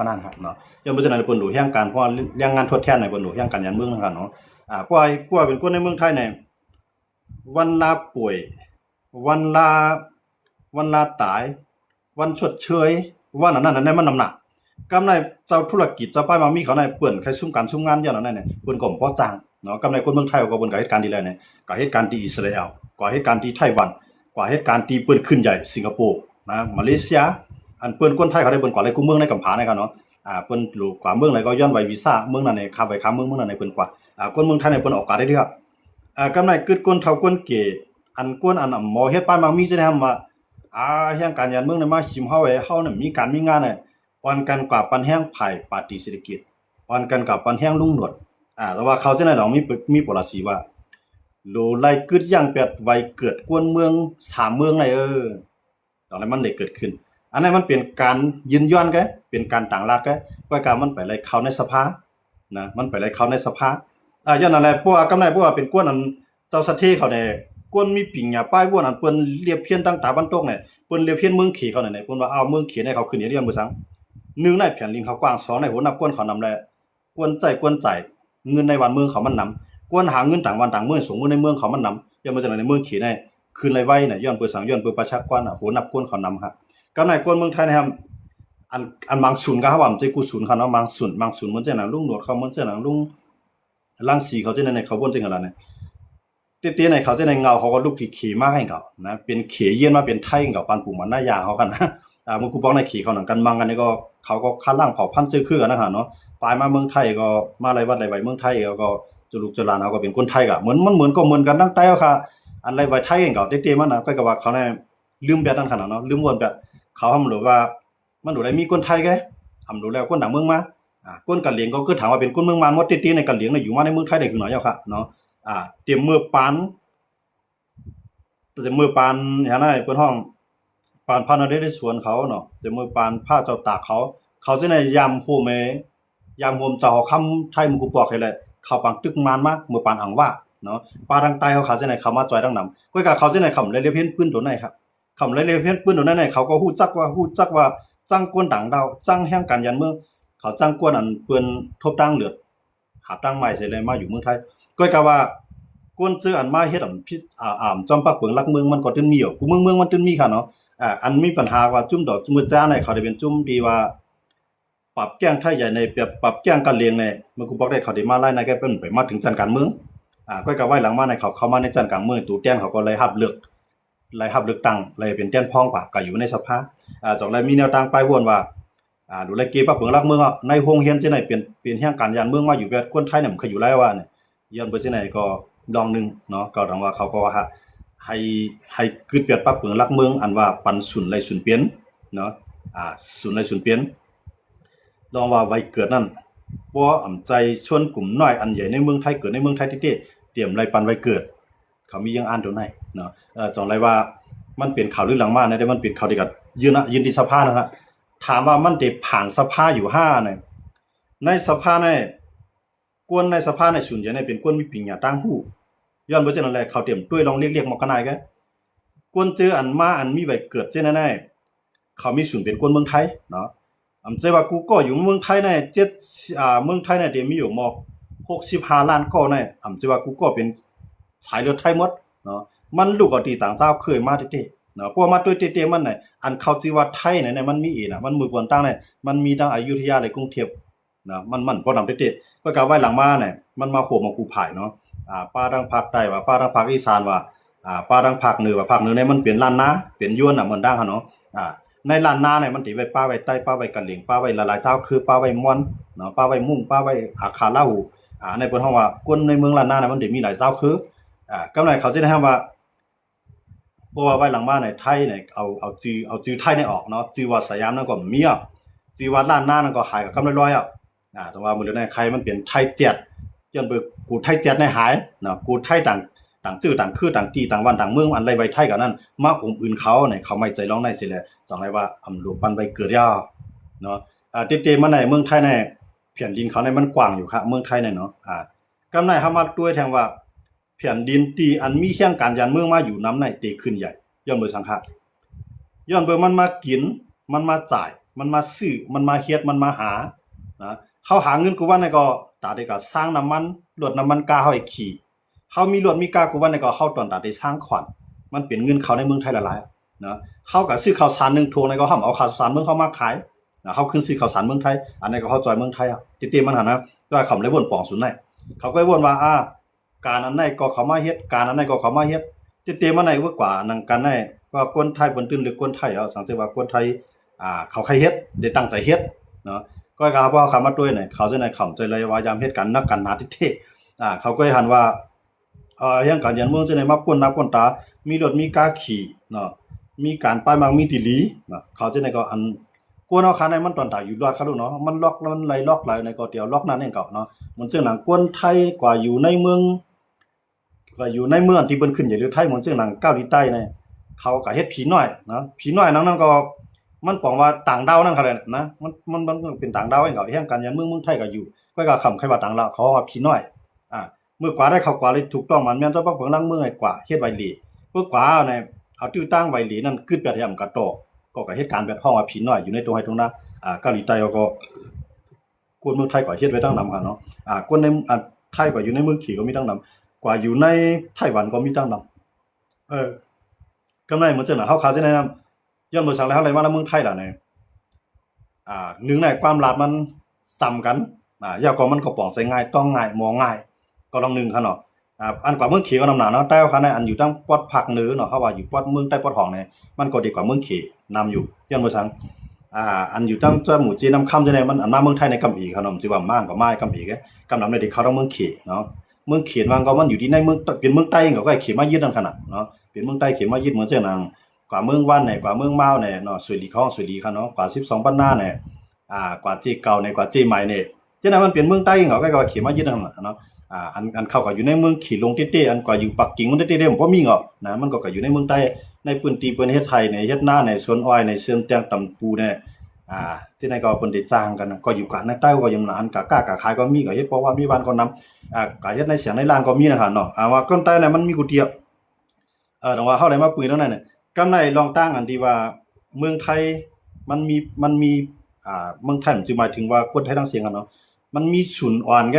ປານນັ້ນຫັ້ນເນາະ. ຍ້ອນບໍ່ສະນັ້ນເພິ່ນໂດດແຮງການ ເພາະວ່າແຮງງານທົດແທນໃນເພິ່ນໂດດແຮງການຍານເມືອງນັ້ນເນາະ. ອາ ເພາະວ່າ ເພາະວ່າເປັນຄົນໃນເມືອງໄທນີ້ ວັນລາປ່ວຍ ວັນລາ ວັນລາຕາຍ ວັນຊົດເຊີຍ ວັນອັນນັ້ນອັນນີ້ມັນນຳໜັກ. ກຳໃນເຈົ້າທຸລະກິດ ເຈົ້າປ້າຍໝາກມີເຂົານັ້ນ ເພິ່ນໃຫ້ຊຸມການຊຸມງານຍ້ອນອັນນັ້ນ ເພິ່ນກໍບໍ່ຈ້າງເນາະ. ກຳໃນຄົນເມືອງໄທກໍເພິ່ນກໍເຮັດການດີແລ້ວນີ້ ກໍເຮັດການທີ່ອິດສະຣາແອລ ກໍເຮັດການທີ່ໄຕ້ຫວັນ ກວ່າເຮັດການທີ່ເພິ່ນຂຶ້ນໃຫຍ່ ສິງກະໂປ ນະ ມາເລເຊຍ ອັນເພິ່ນຄົນໄທເຂົາໄດ້ເພິ່ນກວາດໄລ່ກູເມືອງໃນກຳຜາໃນເຂົາເນາະ. ອາ ເພິ່ນກວາດເມືອງໃດກໍຍ້ອນໄວວີຊາເມືອງນັ້ນໃຫ້ ຂ້າມໄປຂ້າມເມືອງ ເມືອງນັ້ນໃຫ້ເພິ່ນກວາດ. ອາ ຄົນເມືອງໄທນີ້ເພິ່ນອອກການໄດ້ເທື່ອ. ອາ ກຳໃນກຶດຄົນເຖົ້າຄົນແກ່ ອັນກວນອັນໝໍເຮັດປ້າຍໝາກມີຈັ່ງໃດຫັ້ນວ່າ ອາ ແຮງການຍານເມືອງນີ້ມາຖິ້ມເຮົາ ໃຫ້ເຮົານີ້ມີການມີງານ ອ່ອນກັນກວ່າປັນແຮງຝ່າຍປາຕີເສດຖະກິດ ອ່ອນກັນກວ່າປັນແຮງລຸງໜວດ. ອາ ແຕ່ວ່າເຂົາຈັ່ງໃດດອກ ມີ ມີໂປລາຊີວ່າ ໂລໄລ່ກຶດຢ່າງແປດໄວເກີດກວນເມືອງສາມເມືອງໃນ ເອີ ຕອນນັ້ນມັນໄດ້ເກີດຂຶ້ນ. ອັນນັ້ນມັນເປັນການຢືນຢັນກະ ເປັນການຕັ້ງຫຼັກກະ ເພາະການມັນໄປໄລ່ເຂົ້າໃນສະພານະ ມັນໄປໄລ່ເຂົ້າໃນສະພາ. ອາ ຍ້ອນນັ້ນແຫຼະ ເພາະວ່າກຳໃນ ເພາະວ່າເປັນກວນອັນ ເຈົ້າສະເທເຂົາແດ່ ກວນມີປິງຍາປ້າຍວນ ອັນເພິ່ນລຽບຮຽນທາງຕາວັນຕົກນີ້ ເພິ່ນລຽບຮຽນເມືອງເຂເຂົານັ້ນ ເພິ່ນວ່າ ອ້າວ ເມືອງເຂໃນເຂົາຂຶ້ນຢ່າງດຽວບໍ່ສັງ ໜຶ່ງໃນແຜ່ນດິນເຂົາກວ້າງ ສອງໃນຫົວໜັບກວນເຂົານຳ ແລະ ກວນໃຊ້ກວນຈ່າຍເງິນໃນບ້ານເມືອງເຂົາມັນນຳ ກວນຫາເງິນຕ່າງບ້ານຕ່າງເມືອງ ສົ່ງເມືອໃນເມືອງເຂົາມັນນຳ. ຍ້ອນເປັນຈັ່ງໃດ ໃນເມືອງເຂໃນຂຶ້ນໄດ້ໄວນະ ຍ້ອນເປັນຫຍັງ ຍ້ອນເປັນປະຊາກອນ ຫົວໜັບກວນເຂົານຳຫັ້ນ. ກຳໃນຄົນເມືອງໄທນະ ອາ ອັນ ອັນບາງສູນກະເວົ້າ ອາ ບໍ່ໃຊ່ກູສູນເຂົາເນາະ ບາງສູນ ບາງສູນເໝືອນຈັ່ງນັ້ນ ລຸງໜວດເຂົາເໝືອນຈັ່ງນັ້ນ ລຸງ ລັງສີເຂົາຈັ່ງໃດ ເຂົາບໍ່ເປັນຈັ່ງນັ້ນແຫຼະ. ແຕ່ໆໃນເຂົາຈັ່ງໃດ ເງົາເຂົາກໍລຸກທີ່ເຂມາໃຫ້ເຂົານະ ເປັນເຂຢ້ຽນມາເປັນໄທເຂົາ ປານປູໝານນາຢາເຂົາຫັ້ນນະ. ອາ ເມື່ອກູບອກໃນເຂເຂົານັ້ນ ກັນມັງກັນນີ້ກໍ ເຂົາກໍຄາດລ້າງເຜົ່າພັນເຈີຄືກັນນະຫັ້ນເນາະ. ປາຍມາເມືອງໄທກໍມາໄລ່ວັດໄລ່ໄວເມືອງໄທ ແລ້ວກໍລູກເຈົ້າຫຼານເຮົາກໍເປັນຄົນໄທກະເໝືອນ ມັນເໝືອນກໍເໝືອນກັນທັງໄຕເຮົາຄະ. ອາ ໄລ່ໄວໄທເຂົາ ແຕ່ໆມານະ ຂ້ອຍກໍວ່າເຂົານີ້ລືມແບບນັ້ນຂະໜາດເນາະ ລືມວ່າແບບເຂົາ ເຮົາບໍ່ຮູ້ວ່າ ມັນບໍ່ໄດ້ມີຄົນໄທແກ ອຳໂດແລຄົນຕ່າງເມືອງມາ. ອາ ຄົນກະຫຼຽງກໍຄືຖາມວ່າເປັນຄົນເມືອງມານໝົດ ແຕ່ໃນກະຫຼຽງນະ ຢູ່ມາໃນເມືອງໄທໄດ້ຄືໜ້ອຍເຈົ້າຄະເນາະ. ອາ ເຕັມເມືອປານ ເຕັມເມືອປານຫຍັງນະ ເພິ່ນຮ້ອງ ປານພະນະເຣສວນເຂົາເນາະ ເຕັມເມືອປານພະເຈົ້າຕາກເຂົາ ເຂົາຊິໄດ້ຢາມໂຮມ ຢາມໂຮມເຈົ້າເຮົາຄຳໄທ ໝູ່ກູປອກນີ້ແຫຼະ ເຂົາປາງຕຶກມານມາ ເມືອປານອັງວາເນາະ ປາທາງໃຕ້ເຮົາ ເຂົາຊິໄດ້ເຂົ້າມາຈອຍທາງນຳ. ກໍກະເຂົາຊິໄດ້ຄຳໄດ້ລຽບຮຽນປືນໂຕໃນ ຄຳໄດ້ລຽບຮຽນປືນໂຕໃນ ເຂົາກໍຮູ້ຈັກວ່າ ຮູ້ຈັກວ່າຈັ່ງກວນຕ່າງດ້າວ ຈັ່ງແຮງການຍານເມືອງ ເຂົາຈັ່ງກວນອັນເພິ່ນທົບທາງເລືອດ ຫາບທາງໄມ້ໃສ່ໄດ້ມາຢູ່ເມືອງໄທ. ກໍກະວ່າ ຄົນເຈີອັນມາເຮັດອັນຜິດ ອາ ອາມຈອມປັກເປິງຫຼັກເມືອງ ມັນກໍຕື່ນມີຢູ່ ກູເມືອງເມືອງມັນຕື່ນມີຄະເນາະ. ອາ ອັນມີບັນຫາວ່າຈຸ້ມດອກຈຸ້ມເມືອຈານໃນ ເຂົາໄດ້ເປັນຈຸ້ມທີ່ວ່າ ປັບແກ້ງໄທໃຫຍ່ໃນ ແບບປັບແກ້ງກະຫຼຽງໃນ ເມື່ອກູບອກໄດ້ ເຂົາໄດ້ມາລາຍໃນ ກໍເປັນໄປມາເຖິງຊັ້ນການເມືອງ. ອາ ກໍກະໄວ້ຫຼັງມາໃນ ເຂົາເຂົ້າມາໃນຊັ້ນການເມືອງ ໂຕແທນເຂົາກໍໄດ້ຮັບເລືອກ ໄດ້ຮັບເລືອກຕັ້ງ ໄດ້ເປັນແທນພອງກວ່າ ກະຢູ່ໃນສະພາ. ອາ ຈອກໄດ້ມີແນວທາງໄປວນວ່າ ອາ ດູໄລເກປັກເປິງຫຼັກເມືອງ ໃນໂຮງຮຽນຈັ່ງໃດ ເປັນ ເປັນແຮງການຍານເມືອງມາຢູ່ແບບຄົນໄທນຳ ເຂົາຢູ່ໄດ້ວ່ານີ້ ຍ້ອນເປັນຈັ່ງໃດກໍລອງໜຶ່ງເນາະ ກໍຫວັງວ່າເຂົາກໍວ່າ ໃຫ້ ໃຫ້ ໃຫ້ກຶດແບບປັກເປິງຫຼັກເມືອງ ອັນວ່າປັນສູນໄລ່ສູນເປັນເນາະ ອາ ສູນໄລ່ສູນເປັນ ລອງວ່າໄວເກີດນັ້ນ ບໍ່ອຳໃຈຊົນກຸ່ມນ້ອຍອັນໃຫຍ່ໃນເມືອງໄທ ເກີດໃນເມືອງໄທເຕັມໆ ຕຽມໄລ່ປັນໄວເກີດ. ເຂົາມີຢ່າງອ່ານໂຕໃນເນາະ ເອີ ຈັ່ງໄລວ່າ ມັນເປັນຂ່າວລືຫຼັງມານະ ແຕ່ມັນເປັນຂ່າວທີ່ກະຢືນນະ ຢືນທີ່ສະພານັ້ນລະ. ຖາມວ່າມັນໄດ້ຜ່ານສະພາຢູ່ຫານະ ໃນສະພາໃນ ຄົນໃນສະພາໃນສ່ວນໃຫຍ່ໃນເປັນຄົນມີປັນຍາຕ່າງຮູ້ ຍ້ອນເພາະສະນັ້ນແຫຼະ ເຂົາຕຽມຕົວລອງລຽກໆມາຂະໜາດກະ ຄົນເຈີອັນມາອັນມີໃບເກີດເຊັ່ນນັ້ນ ເຂົາມີສູນເປັນຄົນເມືອງໄທເນາະ. ອຳເຈີວ່າກູກໍຢູ່ເມືອງໄທໃນເຈັດ ອາ ເມືອງໄທໃນທີ່ມີຢູ່ໝົດຫົກສິບຫ້າລ້ານກໍໃນ ອຳເຈີວ່າກູກໍເປັນສາຍເລືອດໄທໝົດເນາະ. ມັນລູກເອົາຕີຕ່າງຊາວເຄີຍມາເຕະໆເນາະ ເພາະວ່າມາໂດຍເຕະໆມັນໃນ ອັນເຂົາຈື່ວ່າໄທໃນ ໃນມັນມີເອນະ ມັນເມືອງກວນຕ່າງໃນ ມັນມີທັງອະຍຸທະຍາ ແລະ ກຸງເທບ ນະ ມັນ ມັນບໍ່ນຳເຕະໆ ກໍກະໄວ້ຫຼັງມານີ້ ມັນມາໂຄມມາກູພາຍເນາະ ອາ ປາທາງພາກໃຕ້ວ່າ ປາທາງພາກອີສານວ່າ ອາ ປາທາງພາກເໜືອວ່າ ພາກເໜືອນີ້ມັນເປັນລ້ານນາ ເປັນຢວນນະ ເໝືອນດັ່ງຫັ້ນເນາະ. ອາ ໃນລ້ານນານີ້ມັນຊິໄວ້ ປະໄວ້ໄຕ້ ປະໄວ້ກະເຫຼງ ປະໄວ້ຫຼາຍໆຊາວເຄີ ປະໄວ້ມອນເນາະ ປະໄວ້ມຸ້ງ ປະໄວ້ອາຄາລາຫູ ອາ ໃນເພິ່ນຮ້ອງວ່າ ຄົນໃນເມືອງລ້ານນານີ້ມັນຊິມີຫຼາຍຊາວເຄີ ອາ ກຳນັ້ນເຂົາຊິໄດ້ຮຽກວ່າ ເພາະວ່າໄວ້ຫຼັງມາໃນໄທໃນ ເອົາ ເອົາຈື່ ເອົາຈື່ໄທໃນອອກເນາະ ຈື່ວ່າສະຫຍາມນັ້ນກໍມີອະ ຈື່ວ່າລ້ານນານັ້ນກໍຫາຍກັບຄຳລອຍໆອະ. ອາ ແຕ່ວ່າມື້ເດີໃນໄທມັນເປັນໄທແຈດ ຍ້ອນເບີກູໄທແຈດໃນຫາຍເນາະ ກູໄທຕ່າງ ຕ່າງຈື່ຕ່າງຄື ຕ່າງຕີ່ ຕ່າງບ້ານຕ່າງເມືອງ ອັນໄລ່ໄວໄທກະນັ້ນ ມາອົມອື່ນເຂົາໃນ ເຂົາໄມ່ໃຈລອງໃນຊີ້ແຫຼະ ຈັ່ງໄດ້ວ່າອຳໂລປັນໄວເກີດຍາວເນາະ. ອາ ເຕໆມາໃນເມືອງໄທໃນ ແຜ່ນດິນເຂົາໃນມັນກວ້າງຢູ່ຄະ ເມືອງໄທໃນເນາະ. ອາ ກຳໃນເຮົາມາຕົວແທງວ່າ ແຜ່ນດິນທີ່ອັນມີແຮງການຍານເມືອງມາຢູ່ນຳໃນເຕຂຶ້ນໃຫຍ່ ຍ້ອນເບີສັງຄະ ຍ້ອນເບີມັນມາກິນ ມັນມາຈ່າຍ ມັນມາຊື້ ມັນມາເຮັດ ມັນມາຫານະ. ເຮົາຫາເງິນກູວັນນີ້ກໍຕາເດກະສ້າງນ້ຳມັນ ລົດນ້ຳມັນກາເຮົາໃຫ້ຂີ່. ເຮົາມີລົດມີກາກູວັນນີ້ກໍເຮົາຕ້ອງຕາເດສ້າງຂວັນ ມັນເປັນເງິນເຂົ້າໃນເມືອງໄທຫຼາຍໆນະ. ເຮົາກໍຊື້ເຂົ້າສານໜຶ່ງຖົງນີ້ກໍເຮົາເອົາເຂົ້າສານເມືອງເຮົາມາຂາຍນະ. ເຮົາຂຶ້ນຊື້ເຂົ້າສານເມືອງໄທ ອັນນີ້ກໍເຮົາຈອຍເມືອງໄທເຮົາ ຕິດເຕມັນຫັ້ນນະ. ແຕ່ວ່າເຂົາບໍ່ໄດ້ວົນປອງສູນໃນ ເຂົາກໍວົນວ່າ ອາ ການອັນໃດກໍເຂົາມາເຮັດ ການອັນໃດກໍເຂົາມາເຮັດ ຕິດເຕມັນໃນເວີກວ່າໜັງກັນໃນ ວ່າຄົນໄທເພິ່ນຕື່ນເລິກ ຄົນໄທເຮົາ ສັງເກດວ່າຄົນໄທ ອ່າ ເຂົາໃຄ່ເຮັດ ໄດ້ຕັ້ງໃຈເຮັດເນາະ. ກໍກະເຮົາ ເຮົາເຂົ້າມາຕົວໃນເຂົາຈັ່ງໃດ ເຂົາຈະເລີຍວ່າຍາມເຮັດການໜັກການໜາຕິເທ ອ່າ ເຂົາກໍຫັນວ່າ ເອີ ເລື່ອງການຍານເມືອງຈັ່ງໃດມາປົນໜ້າປົນຕາ ມີລົດມີກາຂີ່ເນາະ ມີການປ້າຍມັກມີຕີຫຼີເນາະ. ເຂົາຈັ່ງໃດກໍອັນ ກວນເຮົາຄາໃນມັນຕອນຕາຍຢູ່ລອດຄະລູກເນາະ ມັນລັອກ ມັນໄລ່ລັອກໄຫຼໃນກໍຕຽວລັອກນັ້ນເອງເຂົາເນາະ. ເໝືອນເຊິ່ງໜັງຄົນໄທກວ່າຢູ່ໃນເມືອງ ກໍຢູ່ໃນເມືອງທີ່ເພິ່ນຂຶ້ນໃຫຍ່ຫຼືໄທ ເໝືອນເຊິ່ງໜັງເກົາຫຼີໃຕ້ນີ້ ເຂົາກໍເຮັດຜີນ້ອຍເນາະ. ຜີນ້ອຍໜັງນັ້ນກໍ ມັນປອງວ່າຕ່າງດ້າວນັ້ນຂະແຫຼະນະ ມັນ ມັນ ມັນເປັນຕ່າງດ້າວເອງ ເຂົາແຮງການຍານເມືອງ ເມືອງໄທກໍຢູ່ ຂ້ອຍກໍຄຳໃຄ່ວ່າຕ່າງດ້າວ ເຂົາເວົ້າວ່າຜີນ້ອຍ. ອ່າ ເມື່ອກວ່າໄດ້ເຂົາກວ່າເລີຍຖືກຕ້ອງ ມັນແມ່ນເຈົ້າປັກເບິ່ງຫຼັງເມືອງໃຫ້ກວ່າເຮັດໄວເລ ເພື່ອກວ່າໃນ ເອົາຕື້ຕັ້ງໄວເລນັ້ນ ກຶດແບບແຮມກະຕໍ່ ກໍ ກໍເຮັດການແບບຮ້ອງວ່າຜີນ້ອຍ ຢູ່ໃນຕົງໄຮ່ຕົງນາ. ອ່າ ເກົາຫຼີໃຕ້ເຂົາກໍ ຄົນເມືອງໄທກໍເຮັດໄວ້ຕັ້ງນຳຫັ້ນເນາະ ອ່າ ຄົນໃນ ອ່າ ໄທກໍຢູ່ໃນເມືອງເຂກໍມີຕັ້ງນຳ ກວ່າຢູ່ໃນໄຕ້ຫວັນກໍມີຕັ້ງນຳ. ເອີ ກຳໄລເໝືອນຈັ່ງນັ້ນ ເຮົາຂາດຊິແນະນຳ ຍ້ອນບໍ່ສັງແລ້ວເຮົາໄດ້ມານຳເມືອງໄທລະນີ້ ອ່າ ໜຶ່ງໃນຄວາມລາດມັນສ່ຳກັນ ອ່າ ແລ້ວກໍມັນກໍປອງໃສ່ງ່າຍ ຕ້ອງງ່າຍ ໝອງງ່າຍ ກໍລອງໜຶ່ງຄັນເນາະ. ອ່າ ອັນກວ່າເມືອງເຂກໍນຳໜາເນາະ ແຕ່ວ່າຄັນໃນອັນຢູ່ທາງປອດພາກເໜືອເນາະ ເຮົາວ່າຢູ່ປອດເມືອງໃຕ້ປອດຫ້ອງນີ້ ມັນກໍດີກວ່າເມືອງເຂນຳຢູ່ ຍ້ອນວ່າສັງ ອ່າ ອັນຢູ່ທາງຈະໝູ່ເຈນ້ຳຄຳຈັ່ງໃດ ມັນອັນມາເມືອງໄທໃນກຳອີກເນາະ ມັນຊິວ່າມາກໍມາກຳອີກ ກຳນຳໄດ້ເຂົ້າທາງເມືອງເຂເນາະ. ເມືອງເຂນວ່າກໍມັນຢູ່ທີ່ໃນເມືອງ ເປັນເມືອງໃຕ້ກໍໃຫ້ເຂມາຍຶດນັ້ນຂະໜາດເນາະ ເປັນເມືອງໃຕ້ເຂມາຍຶດ ເໝືອນເຊັ່ນນາງ ກວ່າເມືອງວັນແໜ່ ກວ່າເມືອງມາວແໜ່ເນາະ ສວຍຫຼີ ເຂົາຮ້ອງສວຍຫຼີຄັນເນາະ ກວ່າສິບສອງບັນນາແໜ່ ອ່າ ກວ່າເຈເກົ່າແໜ່ ກວ່າເຈໃໝ່ແໜ່ ຈັ່ງນັ້ນມັນເປັນເມືອງໃຕ້ເຂົາ ກໍວ່າເຂມາຍຶດນັ້ນນະເນາະ. ອ່າ ອັນ ອັນເຂົາກໍຢູ່ໃນເມືອງເຂລົງເຕ້ໆ ອັນກວ່າຢູ່ປັກກິ່ງມັນເຕ້ໆ ມັນບໍ່ມີເນາະ ນະ ມັນກໍ ກໍຢູ່ໃນເມືອງໃຕ້ ໃນພື້ນທີ່ເພິ່ນເຮັດໄຮ່ແໜ່ ເຮັດນາແໜ່ ສວນອ້ອຍແໜ່ ສວນແຕງຕຳປູແໜ່ ອ່າ ທີ່ໃນກໍເພິ່ນໄດ້ຈ້າງກັນ ກໍຢູ່ກັນໃນໃຕ້ ກໍຢູ່ນາ ອັນກາຄ້າກາຂາຍກໍມີ ກໍເຮັດເພາະວ່າມີບ້ານກໍນຳ ອ່າ ກໍເຮັດໃນສຽງໃນລ້ານກໍມີນະຄັນເນາະ. ອ່າ ວ່າຄົນໃຕ້ນະ ມັນມີກູຕຽວ ເອີ ແຕ່ວ່າເຮົາໄດ້ມາປຸຍແນວນັ້ນ ກຳໄລລອງຕັ້ງອັນທີ່ວ່າເມືອງໄທ ມັນມີ ມັນມີ ອ່າ ເມືອງໄທ ມັນຈະໝາຍເຖິງວ່າຄົນໄທທັງສຽງຫັ້ນເນາະ ມັນມີສູນອ່ອນແກ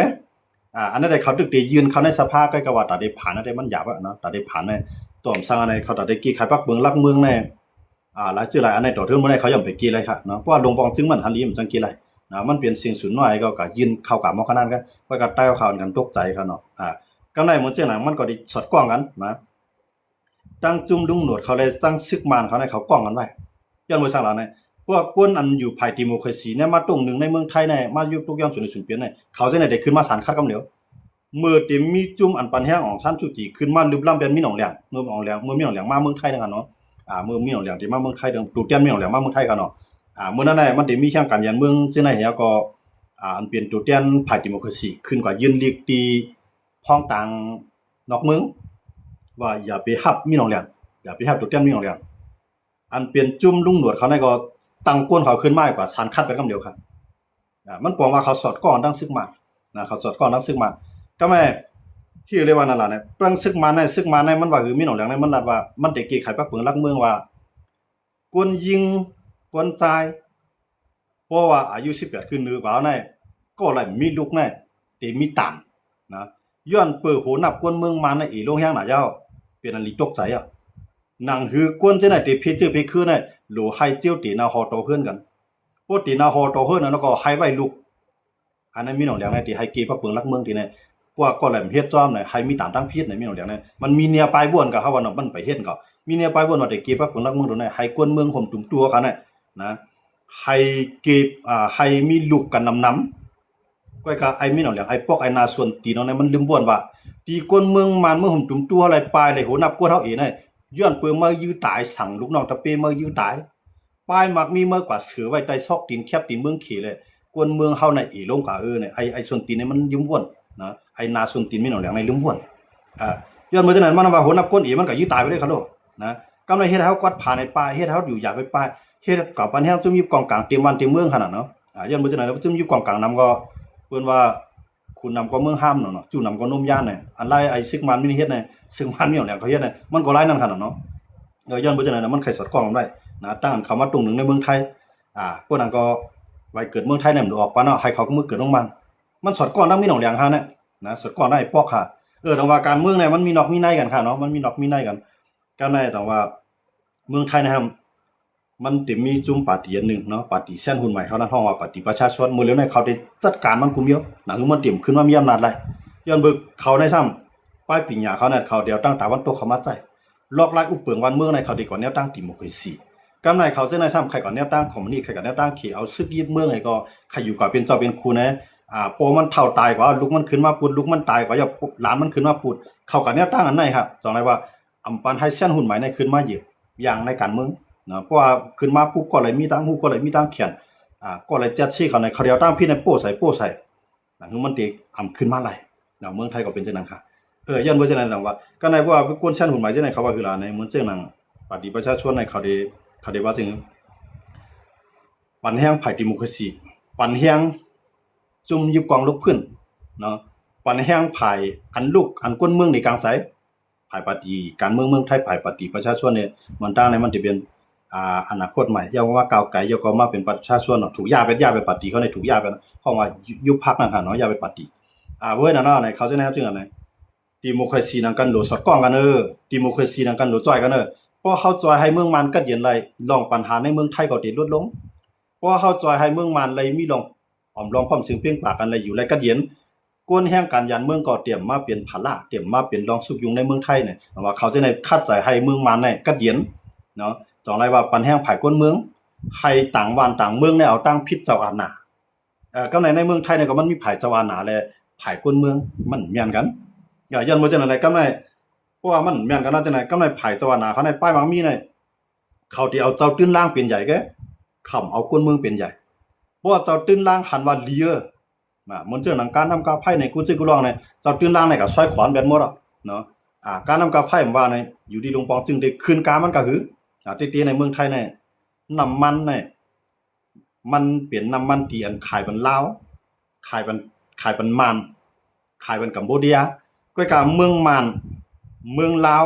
ອ່າ ອັນນັ້ນໄດ້ເຂົາຕຶກໄດ້ຍື່ນເຂົ້າໃນສະພາ ໃກ້ກັບວ່າຕາໄດ້ຜ່ານນັ້ນໄດ້ ມັນຫຍາບອະເນາະ ຕາໄດ້ຜ່ານໃນຕ້ອມສັງອັນໃດ ເຂົາຕາໄດ້ແກ້ໄຂປັບປຸງຫຼັກເມືອງໃນ ອ່າ ຫຼາຍຊື່ຫຼາຍອັນໃນຕໍ່ເຖິງມື້ໃດ ເຂົາຍັງໄປແກ້ໄຂເນາະ ເພາະວ່າລົງປອງຈຶ່ງມັນຫັນດີ ມັນຈັ່ງແກ້ໄຂນະ ມັນເປັນສຽງສູນນ້ອຍ ເຂົາກໍຍື່ນເຂົ້າກາໝໍຂະໜາດ ຂ້ອຍກໍໄຕ່ເຂົາກັນຕົກໃຈເຂົາເນາະ. ອ່າ ກຳໄລເໝືອນຈັ່ງນັ້ນ ມັນກໍໄດ້ສອດຄ່ອງກັນນະ ຕັ້ງຈຸ້ມລຸງໜວດເຂົາ ແລະ ຕັ້ງຊຶກມານເຂົາໃນ ເຂົາກ້ອງກັນໄວ້ ຍ້ອນວ່າສັງລະໃນ ພວກຄົນອັນຢູ່ຝ່າຍດີໂມຄຣາຊີໃນ ມາຕົງໜຶ່ງໃນເມືອງໄທໃນ ມາຢູ່ຕົກຍ້ອນສູນໃນສູນປ່ຽນໃນ ເຂົາຈະໄດ້ຂຶ້ນມາສານຂັດກຳດຽວ. ເມື່ອເຕັມມີຈຸ້ມອັນປັນແຮງອອງຊານຊູຈີ ຂຶ້ນມາລຶບລ້ຳແບບມິນອອງແຫຼງ ເມື່ອອງແຫຼງ ເມື່ອມິນອອງແຫຼງມາເມືອງໄທນະຄັນເນາະ ອ່າ ເມື່ອມິນອອງແຫຼງທີ່ມາເມືອງໄທ ໂຕແທນມິນອອງແຫຼງມາເມືອງໄທຄັນເນາະ ອ່າ ເມື່ອນັ້ນນະ ມັນໄດ້ມີແຮງການຍານເມືອງເຊິ່ງໃນແລ້ວກໍ ອ່າ ອັນເປັນໂຕແທນຝ່າຍດີໂມຄຣາຊີ ຂຶ້ນກວ່າຍື່ນລີກທີ່ຫ້ອງການນອກເມືອງ ວ່າຢ່າໄປຮັບມິນອອງແຫຼງ ຢ່າໄປຮັບໂຕແທນມິນອອງແຫຼງ. ອັນເປັນຈຸ້ມລຸງໜວດເຂົາໃນກໍຕັ້ງກົນເຂົາຂຶ້ນມາກວ່າສານຂັດໄປກຳດຽວຄັນ. ອ່າ ມັນປອງວ່າເຂົາສອດຄ່ອງທັງຊຶກມານນະ ເຂົາສອດຄ່ອງທັງຊຶກມານ ກໍແມ່ນທີ່ເລີຍວ່ານັ້ນລະນະ ເລື່ອງຊຶກມານໃນ ຊຶກມານໃນ ມັນວ່າຄືມິນອອງແຫຼງໃນ ມັນລັດວ່າ ມັນໄດ້ແກ້ໄຂປັບປຸງຫຼັກເມືອງວ່າ ຄົນຍິງ ຄົນຊາຍ ເພາະວ່າອາຍຸສິບແປດຂຶ້ນເໜືອກວ່າໃນ ກໍລະມີລູກໃນ ເຕມີຕາມນະ ຍ້ອນເປີໂຫນັບຄົນເມືອງມານໃນເອໂລງແຮງໜາເຈົ້າ ເປັນອັນລີຕົກໃຈອະ ໜັງຫືອຄົນເຈົ້າໃນເຕເພເຈີເພຄືໃນ ໂຫຼໄຮເຈີເຕນາຫໍຕໍ່ເຮືອນກັນ ໂອເຕນາຫໍຕໍ່ເຮືອນ ແລ້ວກໍໄຮໄວ້ລຸກ ອັນນັ້ນມີໜອງແຫຼງໃນທີ່ໄຮເກພັກເບິ່ງຫຼັກເມືອງທີ່ໃນ ພວກກໍແຫຼມເຮັດຈອມໃນ ໄຮມີຕາມທາງຜິດໃນມີໜອງແຫຼງໃນ ມັນມີເນຍປາຍບ່ວນກໍເຮົາວ່າເນາະ ມັນໄປເຫັນກໍ ມີເນຍປາຍບ່ວນວ່າໄດ້ເກພັກເບິ່ງຫຼັກເມືອງຕົວໃນ ໄຮກວນເມືອງໂຮມຕຸມຕົວເຂົາໃນນະ ໄຮເກ ອ່າ ໄຮມີລຸກກັນນຳໆ ກ້ອຍກະໄອມີໜອງແຫຼງ ໄອປອກໄອນາສ່ວນຕີນເຮົາໃນ ມັນລືມບ່ວນວ່າ ຕີກວນເມືອງມານເມືອງໂຮມຕຸມຕົວເຮົາໄຫຼປາຍໄຫຼໂຫນັບກວນເຮົາເອໃນ ຍ້ອນເປີເມືອງຢື້ຕາຍ ສັງລູກນ້ອງຕະເປເມືອງຢື້ຕາຍ ປາຍໝາກມີເມືອງກວ່າເສືອໄວ້ໃຕ້ຊອກຕີນແຄບຕີນເມືອງເຂແລະ ກວນເມືອງເຮົາໃນເອລົງກະເອີໃນ ໄອ ໄອສ່ວນຕີນໃນມັນລືມບ່ວນນະ ໄອນາສ່ວນຕີນມີໜອງແຫຼງໃນລືມບ່ວນ ອາ ຍ້ອນເມື່ອສະນັ້ນມັນວ່າໂຫນັບກວນເອມັນກະຢື້ຕາຍໄປເລີຍຄະໂລນະ ກຳລັງເຮັດໃຫ້ເຮົາກວາດຜາໃນປ່າ ເຮັດໃຫ້ເຮົາຢູ່ຢາກໄປປ່າ ເຮັດກະປັນແຮງຈຸ້ມຍິບກອງກາງເຕັມບ້ານເຕັມເມືອງຂະໜາດເນາະ ອາ ຍ້ອນເມື່ອສະນັ້ນແລ້ວຈຸ້ມຍິບກອງກາງນຳກໍເອີ້ນວ່າ ຄູນຳກໍເມືອງຫ້າມເນາະ ຈູ້ນຳກໍນົມຢ້ານນະ ອັນຫຼາຍໄອຊຶກມານມີເຮັດນະ ຊຶກມານມີຫຍັງແຫຼງເຂົາເຮັດນະ ມັນກໍຫຼາຍນັ້ນຂະໜາດເນາະ ເອີ ຍ້ອນເມື່ອສະນັ້ນນະ ມັນໄຂສອດຄ່ອງກັນໄວ້ນະ ຕັ້ງເຂົ້າມາຕົງໜຶ່ງໃນເມືອງໄທ ອາ ພວກນັ້ນກໍໄວ້ເກີດເມືອງໄທນຳ ອອກໄປເນາະ ໃຫ້ເຂົາເມືອເກີດໂຮງບ້ານ. ມັນສອດຄ່ອງທັງມີໜອງຫຼຽງຫັ້ນນະ ນະ ສອດຄ່ອງທັງໄອ້ປອກຫັ້ນ. ເອີ ແຕ່ວ່າການເມືອງນີ້ມັນມີນອກມີໃນກັນຫັ້ນເນາະ ມັນມີນອກມີໃນກັນ. ການໃນ ແຕ່ວ່າເມືອງໄທນະ ມັນເຕັມມີຈຸ້ມປາຕີອັນໜຶ່ງເນາະ ປາຕີແຊນຮຸ່ນໃໝ່ເຂົານັ້ນ ຮ້ອງວ່າປາຕີປະຊາຊົນ. ມື້ຫຼຽວນີ້ເຂົາໄດ້ຈັດການມັນກຸມດຽວ ນະ ຄືມັນເຕັມຂຶ້ນມາມີອຳນາດຫຼາຍ ຍ້ອນເບິ່ງເຂົາໃນຊ້ຳ ປາຍປີຫຍ້າເຂົານັ້ນ ເຂົາດຽວຕັ້ງຕາວັນຕົກເຂົ້າມາໃຊ້ ລອກລາຍອຸບເປິງບ້ານເມືອງໃນ ເຂົາໄດ້ກ່ອນແນວຕັ້ງດີໂມຄຣາຊີ. ກຳໃນເຂົາເຈົ້າໃນຊ້ຳ ໃຄກ່ອນແນວຕັ້ງຄອມມູນິດ ໃຄກ່ອນແນວຕັ້ງເຂດ ເອົາຊຶກຍຶດເມືອງໃນ ກໍໃຄຢູ່ກາເປັນເຈົ້າເປັນຄູໃນ ອາ ພໍ່ມັນເຖົ້າຕາຍກວ່າ ລູກມັນຂຶ້ນມາປຸດ ລູກມັນຕາຍກວ່າ ຢ່າ ຫຼານມັນຂຶ້ນມາປຸດ ເຂົາກໍແນວຕັ້ງອັນໃນຮະ. ຈັ່ງໃດວ່າ ອຳປັນໃຫ້ແຊນຮຸ່ນໃໝ່ໃນຂຶ້ນມາເຫຢີບຢ່າງໃນການເມືອງເນາະ ເພາະວ່າຂຶ້ນມາປຸບກໍເລີຍມີທາງຮູ້ ກໍເລີຍມີທາງຂຽນ ອາ ກໍເລີຍຈັດຊີ້ເຂົາໃນ ເຂົາດຽວຕັ້ງຜິດໃນໂປ້ໃສ່ ໂປ້ໃສ່ ນະ ຄືມັນເຕັມຂຶ້ນມາຫຼາຍເນາະ. ເມືອງໄທກໍເປັນຈັ່ງນັ້ນຄ່ະ. ເອີ ຢ້ານບໍ່ຈັ່ງນັ້ນ ແຕ່ວ່າ ກໍໃນ ເພາະວ່າຄົນແຊນຮຸ່ນໃໝ່ຈັ່ງໃດ ເຂົາວ່າຄືລະໃນ ເໝືອນເຊິ່ງໜັງປາຕີປະຊາຊົນໃນ ເຂົາໄດ້ ເຂົາໄດ້ວ່າຈັ່ງ ປັນແຮງຝ່າຍດີໂມຄຣາຊີ ປັນແຮງຈຸ້ມຍຶບກອງລຸກຂຶ້ນເນາະ ປັນແຮງຝ່າຍອັນລຸກ ອັນກົ້ນເມືອງໃນກາງໃສ ຝ່າຍປາຕີການເມືອງເມືອງໄທ ຝ່າຍປາຕີປະຊາຊົນນີ້ ມັນຕ່າງໃນ ມັນຈະເປັນ ອາ ອະນາຄົດໃໝ່ ຢ່າວ່າກ້າວໄກ ຢ່າກໍມາເປັນປະຊາຊົນເນາະ ຖືກຢາເປັນ ຢາເປັນປາຕີເຂົາໃນ ຖືກຢາເປັນ ເພາະວ່າ ຍຸບພັກນັ້ນຫັ້ນເນາະ ຢາເປັນປາຕີ ອາ ເວີຍນັ້ນເນາະ ເຂົາຈະແນວຈຶ່ງອັນໃດ ດີໂມຄຣາຊີນຳກັນໂຫຼ ສອດຄ່ອງກັນເອີ ດີໂມຄຣາຊີນຳກັນໂຫຼ ຈ່ອຍກັນເອີ. ເພາະເຮົາຈ່ອຍໃຫ້ເມືອງມ່ານກັດເຢັນໄດ້ ລອງບັນຫາໃນເມືອງໄທກໍໄດ້ຫຼຸດລົງ. ເພາະເຮົາຈ່ອຍໃຫ້ເມືອງມ່ານໄດ້ມີລອງ ອອມລອມພ້ອມເສງເພງປາກກັນ ໄດ້ຢູ່ໄດ້ກັດເຢັນ ກົນແຮງການຢ້ານເມືອງກໍຕຽມມາເປັນພາລະ ຕຽມມາເປັນລອງສຸກຍຸງໃນເມືອງໄທນີ້ ວ່າເຂົາຈະໄດ້ຂັດໃຈໃຫ້ເມືອງມ່ານນີ້ກັດເຢັນເນາະ. ຈັ່ງໃດວ່າປັນແຮງຝ່າຍກົ້ນເມືອງ ໃຫ້ຕ່າງບ້ານຕ່າງເມືອງໄດ້ເອົາຕັ້ງຜິດເຈົ້າອານາ ເອີ ກໍໃນ ໃນເມືອງໄທນີ້ກໍມັນມີຝ່າຍເຈົ້າອານາ ແລະ ຝ່າຍກົ້ນເມືອງ ມັນແມ່ນກັນ ເອີ ຢ້ານບໍ່ຈັ່ງໃດ ກໍໃນ ເພາະວ່າມັນແມ່ນກັນເນາະ ຈັ່ງໃດ ກໍໃນຝ່າຍເຈົ້າອານາເຂົາໃນປາຍໝາກມີໃນ ເຂົາທີ່ເອົາເຈົ້າຕື່ນລາງເປັນໃຫຍ່ແກ ເຂົາເອົາກົ້ນເມືອງເປັນໃຫຍ່ ເພາະວ່າເຈົ້າຕື່ນລາງຫັນວ່າດີເອີ ນະ ເໝືອນເຊິ່ງໜັງການນ້ຳກາໄຟໃນ ກູເຈກູລອງໃນ ເຈົ້າຕື່ນລາງໃນກໍຊອຍຂອນແບດໝົດອະເນາະ. ອາ ການນ້ຳກາໄຟ ວ່າໃນ ຢູ່ດີຫຼວງປອງຈຶ່ງໄດ້ຄືນກາມັນກະຫື ອາ ຕິຕິໃນເມືອງໄທໃນ ນ້ຳມັນໃນ ມັນເປັນນ້ຳມັນທີ່ອັນຂາຍບັນລາວ ຂາຍບັນ ຂາຍບັນມານ ຂາຍບັນກຳໂບເດຍ ກ້ອຍກາເມືອງມ່ານ ເມືອງລາວ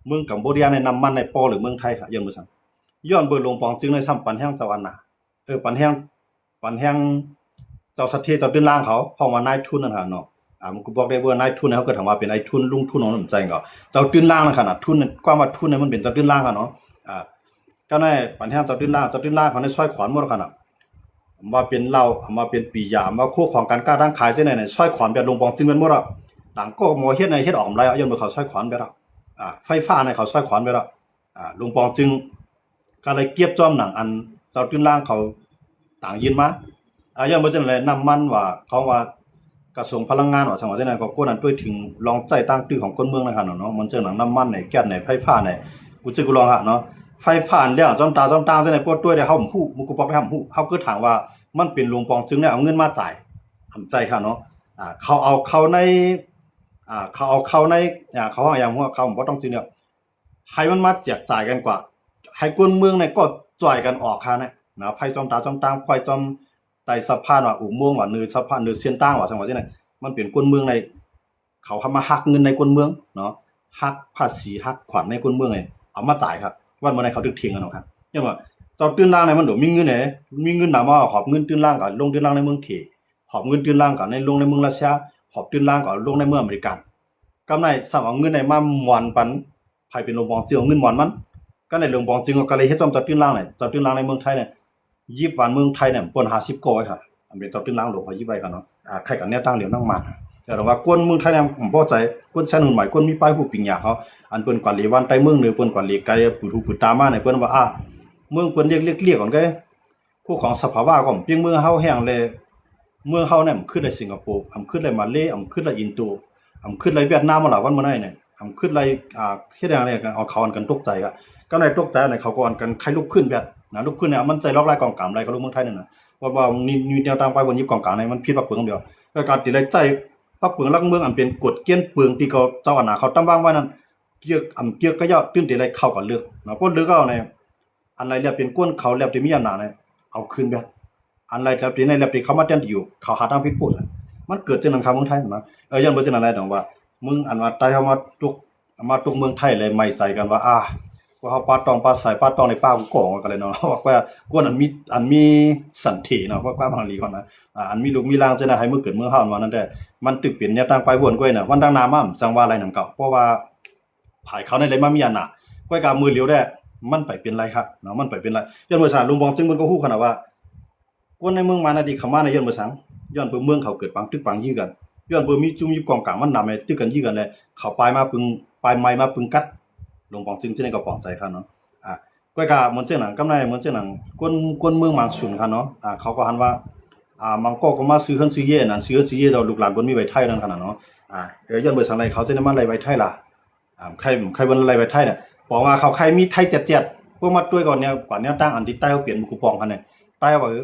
ເມືອງກຳໂບເດຍໃນ ນ້ຳມັນໃນປໍ້ຫຼືເມືອງໄທ ຍ້ອນບໍ່ຊັ້ນ ຍ້ອນເບີຫຼວງປອງຈຶ່ງໃນຊ້ຳ ປັນແຮງເຈົ້າອານາ ເອີ ປັນແຮງ ປັນແຮງເຈົ້າສັດເທ ເຈົ້າຕື່ນລາງເຂົາ ເພາະວ່ານາຍທຶນນັ້ນຫັ້ນເນາະ. ອາ ມັນກໍບອກໄດ້ວ່ານາຍທຶນ ເຮົາກໍຖາມວ່າເປັນນາຍທຶນ ລຸງທຶນຂອງນ້ຳໃຈກໍ ເຈົ້າຕື່ນລາງນັ້ນຂະນາດ ທຶນ ຄວາມວ່າທຶນນີ້ມັນເປັນເຈົ້າຕື່ນລາງຫັ້ນເນາະ. ອາ ກໍໃນ ປັນແຮງເຈົ້າຕື່ນລາງ ເຈົ້າຕື່ນລາງເຂົາໃນຊອຍຂອນໝົດຂະນາດ ວ່າເປັນເຫຼົ້າ ວ່າເປັນປີຢາ ວ່າໂຄຂອງການຄ້າການຂາຍຈັ່ງໃດນີ້ ຊອຍຂອນແບບຫຼວງປອງຈຶ່ງແມ່ນໝົດອະ. ຕ່າງກໍໝໍເຮັດໃນເຮັດອອກມາໄດ້ ຍ້ອນວ່າເຂົາຊອຍຂອນແບບ ອາ ໄຟຟ້າໃນເຂົາຊອຍຂອນແບບ ອາ ຫຼວງປອງຈຶ່ງ ກໍເລີຍກຽບຈອມໜັງອັນເຈົ້າຕື່ນລາງເຂົາຕ່າງຍື່ນມາ ອາ ຢ່າງບໍ່ເຊັ່ນໃດ ນ້ຳມັນວ່າ ຂອງວ່າກະຊວງພະລັງງານວ່າ ສັງວ່າຈັ່ງນັ້ນ ກໍກົນນັ້ນ ດ້ວຍເຖິງລອງໃຊ້ຕັ້ງຕື້ຂອງຄົນເມືອງນະຄັບເນາະ ມັນເຊິ່ງໜັງນ້ຳມັນໃນ ແກັສໃນ ໄຟຟ້າໃນ ກູເຈີກູລອງຫັ້ນເນາະ ໄຟຟ້າແລ້ວ ຈອມຕາຈອມຕາງຈັ່ງໃດ ປວດດ້ວຍໄດ້ ເຮົາບໍ່ຮູ້ ມັນກໍບອກໄດ້ ເຮົາບໍ່ຮູ້ ເຮົາກໍຖາມວ່າ ມັນເປັນຫຼວງປອງຈຶ່ງແລ້ວ ເອົາເງິນມາຈ່າຍ ອຳໃຈຄ່ະເນາະ ອາ ເຂົາເອົາເຂົ້າໃນ ອາ ເຂົາເອົາເຂົ້າໃນ ອາ ເຂົາເອົາຫຍັງ ເຂົາບໍ່ຕ້ອງຈິງແລ້ວ ໃຫ້ມັນມາແຈກຈ່າຍກັນກວ່າ ໃຫ້ຄົນເມືອງໃນກໍຈ່ອຍກັນອອກຄ່ານະ ນະ ໄຟຈອມຕາຈອມຕາງ ໄຟຈອມໃຕ້ສະພານວ່າ ອຸໂມງວ່າ ເນີສະພານ ເນີເສັ້ນທາງວ່າ ສັງວ່າຈັ່ງໃດ ມັນເປັນຄົນເມືອງໃນ ເຂົາເຂົ້າມາຫັກເງິນໃນຄົນເມືອງເນາະ ຫັກພາສີ ຫັກຂວັນໃນຄົນເມືອງໃນ ເອົາມາຈ່າຍຄັບ ວັນມື້ໃດເຂົາຖືກຖຽງກັນເນາະຄັບ ຍ້ອນວ່າເຈົ້າຕື່ນລາງໃນມັນໂດມີເງິນເດ ມີເງິນນຳມາຫອບເງິນຕື່ນລາງກໍລົງຕື່ນລາງໃນເມືອງເຂ ຫອບເງິນຕື່ນລາງກໍໃນລົງໃນເມືອງຣັດເຊຍ ຫອບຕື່ນລາງກໍລົງໃນເມືອງອາເມລິກັນ ກຳໃນຊ້ຳເອົາເງິນໃນມາໝອນປັນ ໃຜເປັນຫຼວງປອງຈຶ່ງເອົາເງິນໝອນມັນ ກໍໃນຫຼວງປອງຈຶ່ງກໍເລີຍເຮັດຈອມເຈົ້າຕື່ນລາງໃນ ເຈົ້າຕື່ນລາງໃນເມືອງໄທໃນ ຢິບວານເມືອງໄທໃນ ປອນຫ້າສິບກໍໄວ້ຄ່ະ ອັນເປັນເຈົ້າຕື່ນລາງຫຼວງເຂົາຢິບໄວ້ຄ່ະເນາະ ອາ ໃຄກັນແນວຕັ້ງຫຼຽວນັກມາ ແຕ່ວ່າຄົນເມືອງໄທໃນບໍ່ພໍໃຈ ຄົນແຊນຮຸ່ນໃໝ່ ຄົນມີປ້າຍຮູ້ປີນຍາເຂົາ ອັນເປັນກວານເລວັນໃຕ້ເມືອງເໜືອ ເພິ່ນກວານເລໄກ ປືດຫູປືດຕາມາໃນ ເພິ່ນວ່າ ອາ ເມືອງເພິ່ນເລກໆກ່ອນເກ ຄູ່ຂອງສະພາວະກໍເປັນເມືອງເຮົາແຮງແລະ ເມືອງເຮົານີ້ມັນຄືໄດ້ສິງກະໂປ ມັນຄືໄດ້ມາເລ ມັນຄືໄດ້ອິນໂດ ມັນຄືໄດ້ຫວຽດນາມ ມາຫຼາຍວັນມາໃນນີ້ ມັນຄືໄດ້ ອາ ເຮັດຫຍັງນີ້ ເຂົາອັນກັນຕົກໃຈ ກໍໃນຕົກໃຈນີ້ ເຂົາກໍອັນກັນໄຄລຸກພື້ນແບບນະ ລຸກພື້ນນີ້ ມັນໃຊ້ລັອກລາຍກອງກາງໄດ້ ເຂົາລົງເມືອງໄທນີ້ນະ ວ່າ ວ່າມີ ມີແນວທາງໄປ ບໍ່ຍິບກອງກາງນີ້ ມັນຜິດປັກເປືອງດຽວ ແລ້ວການທີ່ໄດ້ໃຊ້ປັກເປືອງຫຼັກເມືອງ ອັນເປັນກົດເກນເປືອງທີ່ເຂົາເຈົ້າອານາເຂົາຕຳວາງໄວ້ນັ້ນ ເກືອກ ອຳເກືອກກະເຍາະ ຕື່ນທີ່ໄດ້ເຂົ້າກັນເລິກນະ ພໍເລິກເອົານີ້ ອັນໃດແລ້ວເປັນກົນເຂົາແລ້ວທີ່ມີອຳນາດນີ້ ເອົາຄືນແບບ ອັນໃດແລ້ວທີ່ໃນແລ້ວທີ່ເຂົາມາແທນທີ່ຢູ່ ເຂົາຫາທາງຜິດໂພດ ມັນເກີດຈັ່ງນັ້ນຄ່າເມືອງໄທນະ ເອີ ຢ້ານບໍ່ເຊັ່ນນັ້ນແຫຼະ ດອງວ່າ ມຶງອັນວ່າໄທເຮົາມາຕົກ ມາຕົກເມືອງໄທແລ້ວໄໝ້ໃສ່ກັນວ່າ ອາ ພວກເຮົາປາດຕ້ອງປາດສາຍ ປາດຕ້ອງໃນປ່າກອງກັນເລີຍເນາະ ວ່າກວ່າ ກວນອັນມີ ອັນມີສັນເທເນາະ ວ່າກວ້າງຫາງຫຼີກຫັ້ນນະ ອາ ອັນມີລູກມີຫຼານຈັ່ງໃດ ໃຫ້ມາເກີດເມືອງເຮົາ ອັນວ່ານັ້ນແດ່ ມັນຕຶກເປັນແນວທາງໄປວນກວ່ານະ ວັນທາງໜ້າມາຈັ່ງວ່າໄລນຳເກົ່າ ເພາະວ່າ ຝ່າຍເຂົາໃນໄລມາມີອຳນາດ ກວຍກາມື້ຫຼຽວແດ່ ມັນໄປເປັນໄລຄະເນາະ ມັນໄປເປັນໄລ ຍ້ອນວ່າສານ ຫຼວງບອງຊຶງເພິ່ນກໍຮູ້ຂະໜາດວ່າ ຄົນໃນເມືອງມານະທີ່ເຂົ້າມາໃນຍ້ອນບໍ່ສັງ ຍ້ອນເພື່ອເມືອງເຂົາເກີດປາງຕຶກປາງຢື້ກັນ ຍ້ອນເພື່ອມີຈຸ້ມຍິບກອງກາງມັນນຳໃຫ້ຕຶກກັນຢື້ກັນແຫຼະ ເຂົາປາຍມາປຶງ ປາຍໄມ້ມາປຶງກັດ ຫຼວງປອງຊຶງຈະໄດ້ກໍປອງໃຈຄັນເນາະ ອາ ກວຍກາເໝືອນເຊັ່ນນັ້ນ ກຳນາຍເໝືອນເຊັ່ນນັ້ນ ຄົນ ຄົນເມືອງມາງຊຸນຄັນເນາະ ອາ ເຂົາກໍຫັນວ່າ ອາ ມັງກໍກໍມາຊື້ເຮືອນຊື້ເຢຍນັ້ນ ຊື້ເຮືອນຊື້ເຢຍແລ້ວ ລູກຫຼານເພິ່ນມີໄວ້ໄທນັ້ນຄັນນະເນາະ ອາ ເອີ ຍ້ອນບໍ່ສັງໃດ ເຂົາຈະໄດ້ມາໄລ່ໄວ້ໄທລະ ອ່າ ໃຄ ໃຄເພິ່ນໄລ່ໄປໄທນະ ບອກວ່າເຂົາໃຄມີໄທແຈດໆ ພວກມາດ້ວຍກ່ອນແນວ ກ່ອນແນວຕັ້ງອັນທີ່ໃຕ້ເຮົາປ່ຽນໝູ່ກູ່ປ່ອງຫັ້ນນະ ໃຕ້ວ່າ ເອີ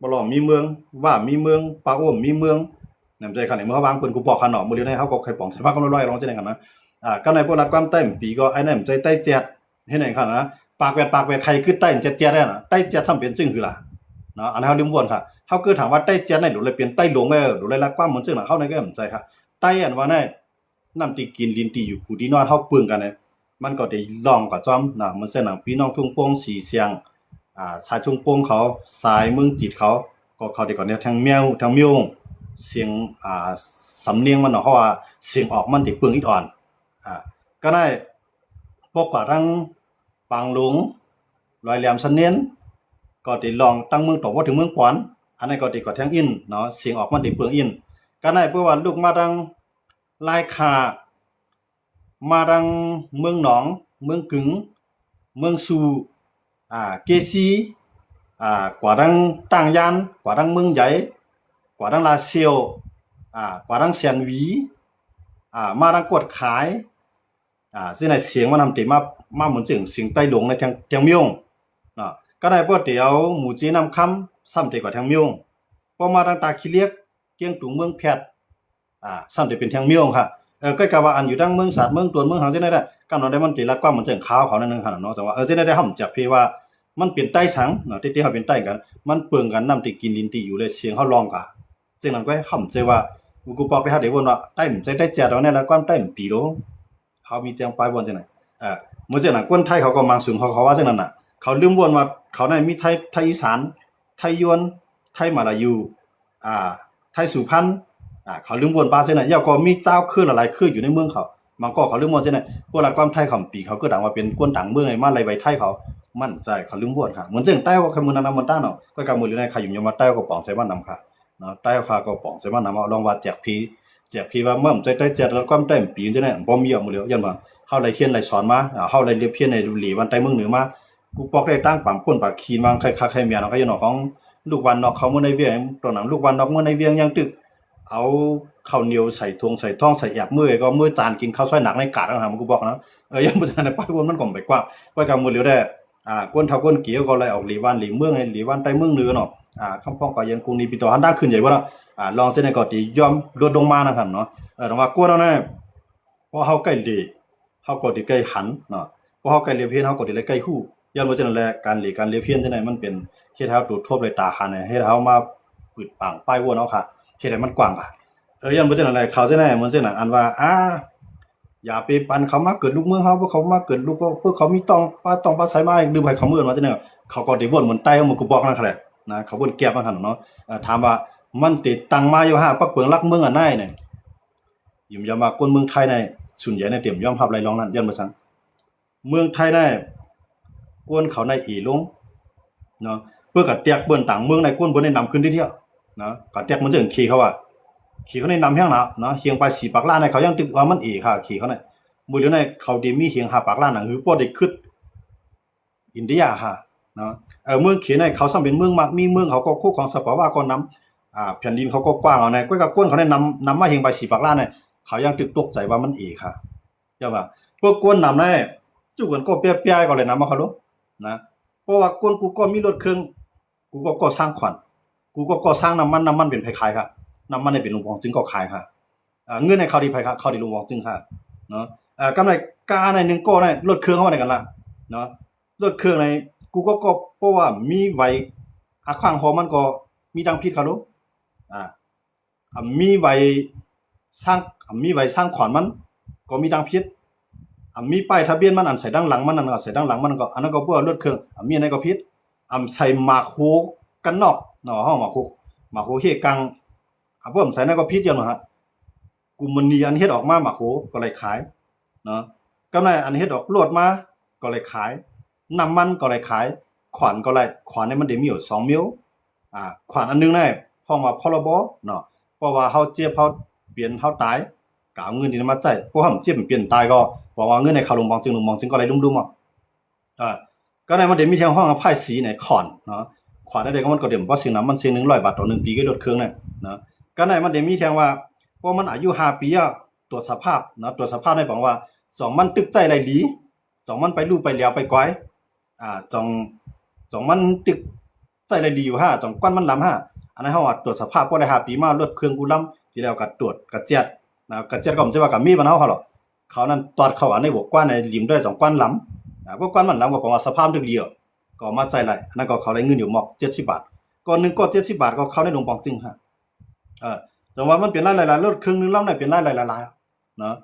ບໍ່ຫຼອມມີເມືອງ ວ່າມີເມືອງ ປາໂອ້ມມີເມືອງ ນຳໃຈຄັນໃນເມື່ອເຮົາວາງເພິ່ນກູ່ປ່ອງຄັນເນາະ ມື້ເລີຍໃນເຮົາກໍໃຄປ່ອງໃສ່ພາກກຳລັງຮ້ອຍລອງຈັ່ງໃດຫັ້ນນະ ອ່າ ກໍໃນພວກລັດຄວາມໃຕ້ປີກໍໄອ້ນັ້ນໃຈໃຕ້ແຈດ ເຮັດຫຍັງຄັນນະ ປາກແວດ ປາກແວດ ໃຄຄືໃຕ້ແຈດໆນັ້ນນະ ໃຕ້ແຈດຊ້ຳເປັນຈຶ່ງຄືລະ ເນາະ ອັນນັ້ນເຮົາລືມວນຄ່ະ ເຮົາເກີດຖາມວ່າໃຕ້ແຈດໃນໂດນເລີຍເປັນໃຕ້ຫຼົງເອີ ໂດນເລີຍລັດຄວາມເໝືອນເຊິ່ງນະ ເຮົາໃນກໍໃຈຄ່ະ ໃຕ້ອັນວ່າໃນ ນ້ຳທີ່ກິນ ດິນທີ່ຢູ່ ກູທີ່ນອນ ເຮົາເບິ່ງກັນນະ ມັນກໍໄດ້ລອງກັນຊອມນະ ມັນເຊັ່ນໜັງ ພີ່ນ້ອງທົ່ງໂປ່ງ ສີຊຽງ ອາ ຊາຍທົ່ງໂປ່ງເຂົາ ຊາຍເມືອງຈິດເຂົາ ກໍເຂົາໄດ້ກ່ອນແນວທາງແມວ ທາງມຽວ ສຽງ ອາ ສຳນຽງມັນເນາະ ເພາະວ່າສຽງອອກມັນໄດ້ເປິງອິດອ່ອນ ອາ ກໍໄດ້ພວກກວ່າທາງປາງຫຼົງ ລອຍແຫຼມ ຊະເໜັນ ກໍໄດ້ລອງຕັ້ງເມືອງຕອກບໍ່ເຖິງເມືອງປອນ ອັນນັ້ນກໍໄດ້ກວ່າທາງອິນເນາະ ສຽງອອກມັນໄດ້ເປິງອິນ ກໍໄດ້ເພາະວ່າລຸກມາທາງ ລາຍຄາ ມາທາງເມືອງໜອງ ເມືອງກຶງ ເມືອງຊູ່ ອາ ເກຊີ ອາ ກວ່າທາງຕາງຢານ ກວ່າທາງເມືອງໃຫຍ່ ກວ່າທາງລາຊຽວ ອາ ກວ່າທາງແສນຫວີ ອາ ມາທາງກວດຂາຍ ອາ ເຊັ່ນໃດສຽງມັນນຳເຕມາ ມາໝູນເຊິ່ງສຽງໃຕ້ຫຼົງໃນທາງ ທາງມຽວເນາະ ກໍໄດ້ພວກແຖວໝູ່ເຈນ້ຳຄຳ ຊ້ຳເຕກວ່າທາງມຽວ ພໍມາທາງຕາຂີ້ເຫຼັກ ກຽງຕຸງ ເມືອງແພດ ອາ ຊ້ຳໄດ້ເປັນທຽງມຽວຫັ້ນ ເອີ ກໍກະວ່າອັນຢູ່ທາງເມືອງສາດ ເມືອງຕົນ ເມືອງຫາງ ຈັ່ງໃດ ກຳນຳໄດ້ມັນໄດ້ລັດຄວາມມັນຈັ່ງຂາວເຂົານັ້ນຫັ້ນເນາະ ຈັ່ງວ່າ ເອີ ຈັ່ງໃດໄດ້ເຮົາມັນຈັກເພວ່າ ມັນເປັນໃຕ້ສັງເນາະ ທີ່ ທີ່ເຮົາເປັນໃຕ້ກັນ ມັນເປິງກັນ ນ້ຳທີ່ກິນ ດິນທີ່ຢູ່ ແລະ ສຽງເຮົາຮ້ອງກະ ຈັ່ງນັ້ນກໍເຮົາໃຈວ່າ ກູປອກໄດ້ຮັບໄດ້ວນວ່າ ໃຕ້ມັນໃຈໃຕ້ແຈດເອົາແນ່ລະ ຄວາມໃຕ້ມັນປີໂລ ເຮົາມີແຕ່ປາຍບ່ອນຈັ່ງນັ້ນ ເອີ ເມື່ອຈັ່ງນັ້ນ ຄົນໄທເຂົາກໍມັງສຸງເຂົາ ເຂົາວ່າຈັ່ງນັ້ນນະ ເຂົາລືມບ່ອນວ່າ ເຂົານັ້ນມີໄທ ໄທອີສານ ໄທຢວນ ໄທມະລາຢູ ອາ ໄທສຸພັນ ອາ ເຂົາລືມບ່ອນປາເຊັ່ນນັ້ນ ແລ້ວກໍມີເຈົ້າຄືຫຼາຍໆຄືຢູ່ໃນເມືອງເຂົາ ບາງກໍເຂົາລືມບ່ອນເຊັ່ນນັ້ນ ພວກລັດຄວາມໄທຄຳປີເຂົາກໍດັງວ່າເປັນກວນຕ່າງເມືອງໃຫ້ມາໄລ່ໄຫວໄທເຂົາ ມັນໃຈເຂົາລືມບ່ອນຄ່ະ ເໝືອນຈັ່ງໃຕ້ວ່າຄຳມື້ນັ້ນນຳມັນຕາເນາະ ກໍກະມື້ເລີຍໃນ ໃຄຢູ່ຍອມວ່າໃຕ້ກໍປອງໃສ່ບ້ານນຳຄ່ະ ເນາະ ໃຕ້ເຮົາຂ້າກໍປອງໃສ່ມານຳ ເອົາລອງວ່າແຈກຟຣີ ແຈກຟຣີວ່າເມື່ອໃຈໃຕ້ແຈກລະກວາມໃຕ້ປີນີ້ນະ ບໍ່ມີເອົາມື້ດຽວ ຍ້ອນວ່າເຮົາໄດ້ຮຽນໄດ້ສອນມາ ເຮົາໄດ້ລຽບຮຽນໃນຫຼີວັນໃຕ້ເມືອງເໜືອມາ ກູປອກໄດ້ຕັ້ງປາມກົ້ນປາກຄີນວາງໄຂ່ຄັກໄຂ່ແມ່ນເນາະ ກໍຍ້ອນຂອງລູກບ້ານນອກເຂົ້າເມືອງໃນວຽງ ຕອນນັ້ນລູກບ້ານນອກເມືອງໃນວຽງຍັງຕຶກເອົາເຂົ້າໜຽວໃສ່ຖົງໃສ່ທ້ອງໃສ່ແອບ ມື້ກໍມື້ຈານກິນເຂົ້າຊອຍໜັກໃນກາດຫັ້ນນະ ກູບອກນະ ເອີ ຢ້ານບໍ່ທັນໄດ້ໄປພຸ້ນມັນກໍບໍ່ໄປກວ້າງ ຂ້ອຍກໍມື້ດຽວໄດ້ ອ່າ ຄົນເຖົ້າຄົນແກ່ກໍໄລ່ອອກຫຼີວັນຫຼີເມືອງໃຫ້ຫຼີວັນໃຕ້ເມືອງເໜືອເນາະ ອ່າ ຄຳພ້ອງກໍຍັງກຸງນີ້ປີຕໍ່ຫັນທາງຂຶ້ນໃຫຍ່ບໍ່ເນາະ ອ່າ ລອງເຊັ່ນນັ້ນກໍທີ່ຍອມລົດລົງມານຳກັນເນາະ ເອີ ແຕ່ວ່າກວນເຮົານະ ພໍເຮົາໃກ້ເລ ເຮົາກໍທີ່ໃກ້ຫັນເນາະ ພໍເຮົາໃກ້ເລພຽນ ເຮົາກໍທີ່ໄດ້ໃກ້ຮູ້ ຍ້ອນວ່າເຊັ່ນນັ້ນແຫຼະ ການເລການເລພຽນເຊັ່ນນັ້ນມັນເປັນເຮັດໃຫ້ເຮົາໂຕທົບໄດ້ຕາຫັນ ເຮັດໃຫ້ເຮົາມາປຶດປາງປ້າຍວນເຮົາຄ່ະ ເຮັດໃຫ້ມັນກວ້າງຄ່ະ ເອີ ຢ້ານບໍ່ເຊັ່ນນັ້ນແຫຼະ ເຂົາເຊັ່ນນັ້ນ ມັນເຊັ່ນນັ້ນ ອັນວ່າ ອ່າ ຢ່າໄປປັນເຂົາມາເກີດລູກເມືອງເຮົາ ພວກເຂົາມາເກີດລູກ ພວກເຂົາມີຕ້ອງປາ ຕ້ອງປາໄສມາ ຫຼືໃຜເຂົາເອີ້ນວ່າຈັ່ງໃດ ເຂົາກໍໄດ້ວົນເໝືອນໃຕ້ເຮົາໝົດກູບອກນັ້ນແຫຼະນະ ເຂົາວົນແກບມາຫັ້ນເນາະ ເອີ ຖາມວ່າມັນໄດ້ຕັ້ງມາຢູ່ຫາປັກເປິງຫຼັກເມືອງອັນໃດນະ ຍອມ ຍອມວ່າຄົນເມືອງໄທໃນສ່ວນໃຫຍ່ໃນເຕັມຍອມຮັບໄລ່ລອງນັ້ນ ຍ້ອນວ່າສັງ ເມືອງໄທໃນ ກວນເຂົາໃນເອລົງ ເນາະ ເພື່ອກະແຕກເບິ່ນຕ່າງເມືອງໃນ ກວນເພິ່ນໄດ້ນຳຂຶ້ນເທື່ອໆ ເນາະ ກະແຕກມັນເຊິ່ງເຂເຂົາວ່າ ເຂເຂົາໄດ້ນຳແຮງນະ ເນາະ ຮຽງປາຍສີ່ປາກລ້ານໃນ ເຂົາຍັງຕຶກວ່າມັນເອຄ່ະ ເຂເຂົາໃນ ມື້ດຽວໃນເຂົາໄດ້ມີຮຽງຫ້າປາກລ້ານນະ ຄືບໍ່ໄດ້ຄຶດອິນເດຍຄ່ະ ເນາະ ເອີ ເມືອງເຂໃນ ເຂົາຊ້ຳເປັນເມືອງມັກມີເມືອງ ເຂົາກໍຄຸ້ມຄອງສະພາວະກໍນຳ ອ່າ ແຜ່ນດິນເຂົາກໍກວ້າງເອົາໃນ ກວນເຂົາໄດ້ນຳ ນຳມາຮຽງປາຍສີ່ປາກລ້ານໃນ ເຂົາຍັງຕຶກຕົກໃຈວ່າມັນເອຄ່ະ ເຈົ້າວ່າ ພວກກວນນຳໃນ ຈຸກັນກໍເປຍໆ ກໍເລີຍນຳມາເຂົາລົງ ນະ ເພາະວ່າກວນກູກໍມີລົດເຄື່ອງ ກູກໍກໍ່ສ້າງຂວັນ ກູກໍກໍ່ສ້າງນ້ຳມັນ ນ້ຳມັນເປັນໃຜຂາຍຄະ ນ້ຳມັນໃຫ້ເປັນຫຼວງປອງຈຶ່ງກໍຂາຍຄະ ເອີ ເງິນໃຫ້ເຂົາທີ່ໃຜຄະ ເຂົາທີ່ຫຼວງປອງຈຶ່ງຄະ ເນາະ ເອີ ກຳໄລກາໃນໜຶ່ງກໍໃນລົດເຄື່ອງເຮົາວ່າໃນກັນລະ ເນາະ ລົດເຄື່ອງໃນ ກູກໍ ກໍເພາະວ່າມີໄວ ອາຂວາງຫໍມັນກໍມີຕັງຜິດຄະໂລ ອາ ອາ ມີໄວສ້າງ ອາ ມີໄວສ້າງຂວັນມັນກໍມີຕັງຜິດ ອາ ມີປ້າຍທະບຽນມັນ ອັນໃສ່ດັ່ງຫຼັງມັນນັ້ນ ໃສ່ດັ່ງຫຼັງມັນກໍ ອັນນັ້ນກໍບໍ່ວ່າລົດເຄື່ອງ ອາ ມີອັນໃດກໍຜິດ. ອາ ໃສ່ໝາກໂຫກັນນອກເນາະ ເຮົາໝາກໂຫ ໝາກໂຫເຮກາງ ອາ ພວກໃສ່ນັ້ນກໍຜິດຍ້ອນວ່າ ກຸມມະນີອັນເຮັດອອກມາໝາກໂຫກໍໄດ້ຂາຍເນາະ ກຳໄລອັນເຮັດອອກລົດມາກໍໄດ້ຂາຍ ນ້ຳມັນກໍໄດ້ຂາຍ ຂວັນກໍໄດ້ ຂວັນນີ້ມັນໄດ້ມີຢູ່ສອງແນວ ອາ ຂວັນອັນໜຶ່ງນີ້ ເຮົາວ່າພອລະບໍເນາະ ເພາະວ່າເຮົາເຈັບ ເຮົາເປັນ ເຮົາຕາຍ ກໍເອົາເງິນທີ່ນັ້ນມາໃຊ້ ພວກເຮົາເຈັບເປັນຕາຍກໍ ບອກວ່າເງິນໃຫ້ເຂົ້າໂລງບອງຈຶ່ງ ໂລງບອງຈຶ່ງກໍໄດ້ລຸມໆ ອາ ກໍໄດ້ມັນໄດ້ມີແທ່ງຫ້ອງພາສີໃນຂອນເນາະ ຂອນອັນໃດກໍມັນກໍເຕັມ ບໍ່ເສັງນຳມັນເສັງໜຶ່ງຮ້ອຍບາດຕໍ່ໜຶ່ງປີ ກໍລົດເຄື່ອງນັ້ນເນາະ ກໍໄດ້ມັນໄດ້ມີແທ່ງວ່າ ເພາະມັນອາຍຸຫ້າປີອະ ຕວດສະພາບເນາະ ຕວດສະພາບໃນບອກວ່າ ສອງມັນຕຶກໃຊ້ໄດ້ດີ ສອງມັນໄປຮູ້ໄປແຫຼວໄປກວາຍ ອາ ສອງ ສອງມັນຕຶກໃຊ້ໄດ້ດີຢູ່ຫ້າ ສອງກວນມັນລຳຫ້າ ອັນນັ້ນເຮົາວ່າຕວດສະພາບ ພໍໄດ້ຫ້າປີມາລົດເຄື່ອງກູລຳ ທີ່ແລ້ວກໍຕວດກະແຈດນະ ກະແຈດກໍບໍ່ໃຊ່ວ່າກະມີບ້ານເຮົາເຮົາຫຼອກ ເຂົານັ້ນຕອດເຂົ້າອັນໃນບົກກວນໃນລິມດ້ວຍສອງກວນລຳ ອາ ບົກກວນມັນລຳກໍປະມານສະພາບຖືກດີ ກໍເອົາມາໃຊ້ໄດ້ ອັນນັ້ນກໍເຂົາໄດ້ເງິນຢູ່ໝອກເຈັດສິບບາດ ກໍໜຶ່ງກໍເຈັດສິບບາດ ກໍເຂົ້າໃນໂລງປອງຈຶ່ງຮະ ເອີ ຈັ່ງວ່າມັນເປັນຫຼາຍໆ ລົດເຄື່ອງໜຶ່ງລຳນີ້ເປັນຫຼາຍໆຫຼາຍໆເນາະ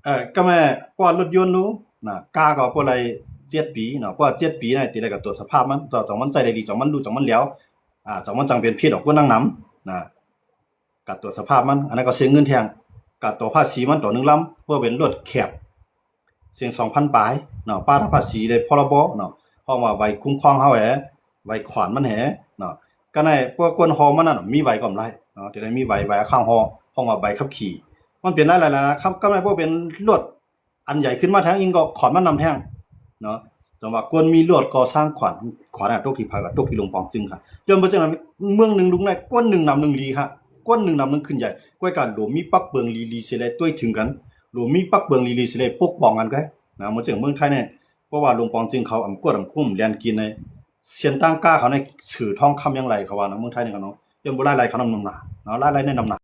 ເອີ ກໍແມ່ນ ເພາະວ່າລົດຍົນນູນະ ກາກໍບໍ່ໄດ້ເຈັດປີເນາະ ເພາະວ່າເຈັດປີນີ້ ທີ່ໄດ້ກໍຕວດສະພາບມັນ ສອງມັນໃຊ້ໄດ້ດີ ສອງມັນຮູ້ ສອງມັນແຫຼວ ອາ ສອງມັນຈັ່ງເປັນພິດອອກກົນນາງນຳນະ ກະຕວດສະພາບມັນ ອັນນັ້ນກໍເສຍເງິນແທ່ງ ກະຕໍ່ພາສີມັນຕໍ່ໜຶ່ງລຳ ເພາະເປັນລົດແຄບ ເສຍສອງພັນປາຍເນາະ ປະທານພາສີໄດ້ ພອລະບໍເນາະ ເພາະວ່າໃບຄຸ້ມຄອງເຮົາແຮ ໃບຂວັນມັນແຮເນາະ ກໍໃນພວກຄົນຫໍມັນນັ້ນ ມີໃບກໍໄດ້ເນາະ ທີ່ໄດ້ມີໃບ ໃບອາຄາງຫໍ ເພາະວ່າໃບຂັບຂີ່ ມັນເປັນຫຼາຍໆນະ ກໍໃນພວກເປັນລົດ ອັນໃຫຍ່ຂຶ້ນມາແທ່ງອີກກໍຂວັນມັນນຳແທ່ງເນາະ ແຕ່ວ່າຄົນມີລົດກໍສ້າງຂວັນ ຂວັນຕົກທີ່ໃຜກໍຕົກທີ່ໂລງປອງຈຶ່ງຄ່ະ ຍ້ອນບໍ່ເຊັ່ນນັ້ນ ເມືອງໜຶ່ງລຸງໄດ້ ຄົນໜຶ່ງນຳໜຶ່ງລີຄ່ະ ຄົນໜຶ່ງນຳໜຶ່ງຂຶ້ນໃຫຍ່ ກ້ວຍການໂລມີປັກເບິ່ງລີໆຊິໄດ້ຕົວເຖິງກັນ ໂລມີປັກເບິ່ງລີໆຊິໄດ້ປົກປ້ອງກັນໄດ້ນະ ບໍ່ເຊັ່ນເມືອງໄທນີ້ ເພາະວ່າໂລງປອງຈຶ່ງເຂົາອຳກວດອຳຄຸມແລ່ນກິນໃນ ສ່ຽນຕ່າງກາເຂົາໃນຊື່ທອງຄຳຍັງໄຫຼ ເຂົາວ່ານະ ເມືອງໄທນີ້ເນາະ ຍ້ອນບໍ່ຫຼາຍໄຫຼເຂົານຳນຳໜາເນາະ ຫຼາຍໄຫຼໃນນຳໜາ